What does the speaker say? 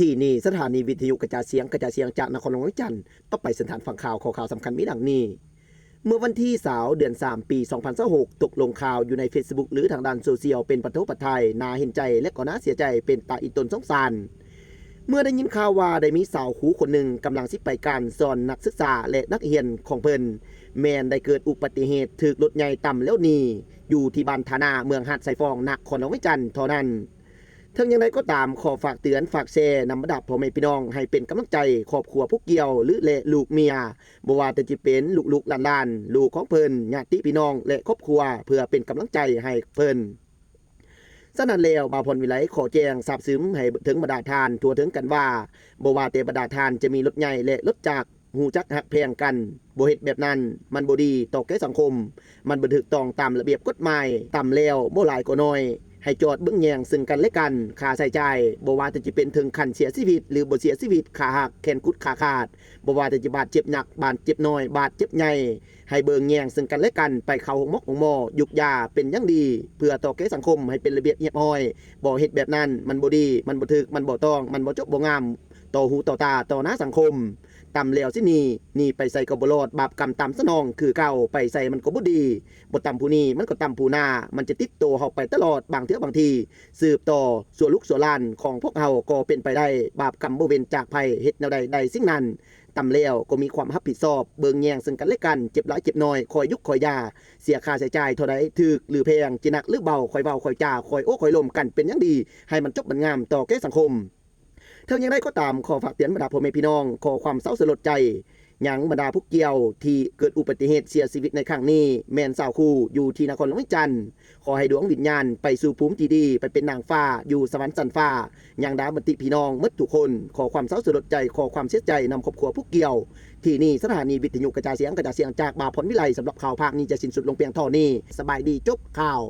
ທີ່ນີ້ສະຖານີວິທະຍຸກະຈາຍສຽງ ກະຈາຍສຽງຈາກນະຄອນຫຼວງວຽງຈັນ. ຕໍ່ໄປເຊີນທ່ານຟັງຂ່າວ. ຂໍ້ຂ່າວສຳຄັນມີດັ່ງນີ້. ເມື່ອວັນທີຊາວ ເດືອນສາມ ປີສອງພັນຊາວຫົກ ຕົກລົງຂ່າວຢູ່ໃນເຟສບຸກ ຫຼື ທາງດ້ານໂຊຊຽວ ເປັນປະໂທປະໄທ ໜ້າເຫັນໃຈ ແລະ ກໍໜ້າເສຍໃຈ ເປັນຕາອີຕົນສົງສານ ເມື່ອໄດ້ຍິນຂ່າວວ່າໄດ້ມີສາວຄູຄົນໜຶ່ງກຳລັງຊິໄປການສອນນັກສຶກສາ ແລະ ນັກຮຽນຂອງເພິ່ນ ແມ່ນໄດ້ເກີດອຸບັດຕິເຫດຖືກລົດໃຫຍ່ຕຳແລ້ວໜີ ຢູ່ທີ່ບ້ານທ່ານາ ເມືອງຫາດຊາຍຟອງ ນະຄອນຫຼວງວຽງຈັນເທົ່ານັ້ນ. ເຖິງຢ່າງໃດກໍຕາມ, ຂໍຝາກເຕືອນ, ຝາກແຊນຳບັນດາພໍ່ແມ່ພີ່ນ້ອງ ໃຫ້ເປັນກຳລັງໃຈຄອບຄົວຜູ້ກ່ຽວ ຫຼື ແລະ ລູກເມຍ, ບໍ່ວ່າແຕ່ຈະເປັນລູກໆຫຼານໆ, ລູກຂອງເພິ່ນ, ຍາດຕິພີ່ນ້ອງ ແລະ ຄອບຄົວ ເພື່ອເປັນກຳລັງໃຈໃຫ້ເພິ່ນ. ສະນັ້ນແລ້ວ, ບ່າວພອນວິໄລຂໍແຈ້ງຊາບຊຶມໃຫ້ເຖິງບັນດາທ່ານທົ່ວເຖິງກັນວ່າ, ບໍ່ວ່າແຕ່ບັນດາທ່ານຈະມີລົດໃຫຍ່ ແລະ ລົດຈັກ, ຮູ້ຈັກຮັກແພງກັນ, ບໍ່ເຮັດແບບນັ້ນ ມັນບໍ່ດີຕໍ່ແກ່ສັງຄົມ, ມັນບໍ່ຖືກຕ້ອງຕາມລະບຽບກົດໝາຍ, ຕຳແລ້ວບໍ່ຫຼາຍກໍໜ້ອຍ ໃຫ້ຈອດເບິ່ງແຍງເຊິ່ງກັນແລະກັນ, ຄ່າໃຊ້ຈ່າຍ ບໍ່ວ່າແຕ່ຈະເປັນເຖິງຂັ້ນເສຍຊີວິດ ຫຼື ບໍ່ເສຍຊີວິດ, ຂາຫັກ, ແຂນກຸດ, ຂາຂາດ, ບໍ່ວ່າແຕ່ຈະບາດເຈັບໜັກ, ບາດເຈັບນ້ອຍ, ບາດເຈັບໃຫຍ່, ໃຫ້ເບິ່ງແຍງເຊິ່ງກັນແລະກັນ, ໄປເຂົ້າໂຮງໝໍ, ໂຮງໝໍ, ຢຸກຢາເປັນຢ່າງດີ ເພື່ອຕໍ່ແກ່ສັງຄົມໃຫ້ເປັນລະບຽບຮຽບຮ້ອຍ. ບໍ່ເຮັດແບບນັ້ນ ມັນບໍ່ດີ, ມັນບໍ່ຖືກ, ມັນບໍ່ຕ້ອງ, ມັນບໍ່ຈົບບໍ່ງາມ ຕໍ່ຫູຕໍ່ຕາ, ຕໍ່ໜ້າສັງຄົມ. ຕຳແລ້ວຊິໜີ, ໜີໄປໃສກໍບໍ່ລອດ, ບາບກຳຕາມສະໜອງຄືເກົ່າ, ໄປໃສມັນກໍບໍ່ດີ. ບໍ່ຕຳຜູ້ນີ້ ມັນກໍຕຳຜູ້ໜ້າ, ມັນຈະຕິດໂຕເຮົາໄປຕະຫຼອດ, ບາງເທື່ອບາງທີ ສືບຕໍ່ຊົ່ວລູກຊົ່ວຫຼານຂອງພວກເຮົາກໍເປັນໄປໄດ້. ບາບກຳບໍ່ເວັ້ນຈາກໃຜ, ເຮັດແນວໃດໄດ້ສິ່ງນັ້ນ. ຕຳແລ້ວກໍມີຄວາມຮັບຜິດຊອບ, ເບິ່ງແຍງເຊິ່ງກັນແລະກັນ, ເຈັບຫຼາຍເຈັບນ້ອຍ, ຄອຍຢຸກຄອຍຢາ, ເສຍຄ່າໃຊ້ຈ່າຍເທົ່າໃດ, ຖືກຫຼືແພງ, ຈະໜັກຫຼືເບົາ, ຄອຍເວົ້າ, ຄອຍຈາ, ຄອຍໂອ້, ຄອຍລົມກັນເປັນຢ່າງດີ, ໃຫ້ມັນຈົບມັນງາມຕໍ່ແກ່ສັງຄົມ. ເຖິງຢ່າງໃດກໍຕາມ, ຂໍຝາກເຕືອນບັນດາພໍ່ແມ່ພີ່ນ້ອງ, ຂໍຄວາມເຊົາສະຫຼົດໃຈ ຍັງບັນດາຜູ້ກ່ຽວທີ່ເກີດອຸບັດຕິເຫດເສຍຊີວິດໃນຄັ້ງນີ້ ແມ່ນສາວຄູຢູ່ທີ່ນະຄອນຫຼວງວຽງຈັນ. ຂໍໃຫ້ດວງວິນຍານໄປສູ່ພູມທີ່ດີ, ໄປເປັນນາງຟ້າຢູ່ສະຫວັນຊັ້ນຟ້າ. ຍັງດາບັນຕິພີ່ນ້ອງໝົດທຸກຄົນ, ຂໍຄວາມເຊົາສະຫຼົດໃຈ, ຂໍຄວາມເສຍໃຈນຳຄອບຄົວຜູ້ກ່ຽວ. ທີ່ນີ້ສະຖານີວິທະຍຸກະຈາຍສຽງ, ກະຈາຍສຽງຈາກບ່າວພອນວິໄລ. ສຳລັບຂ່າວພາກນີ້ຈະສິ້ນສຸດລົງພຽງເທົ່ານີ້. ສະບາຍດີ, ຈົບຂ່າວ.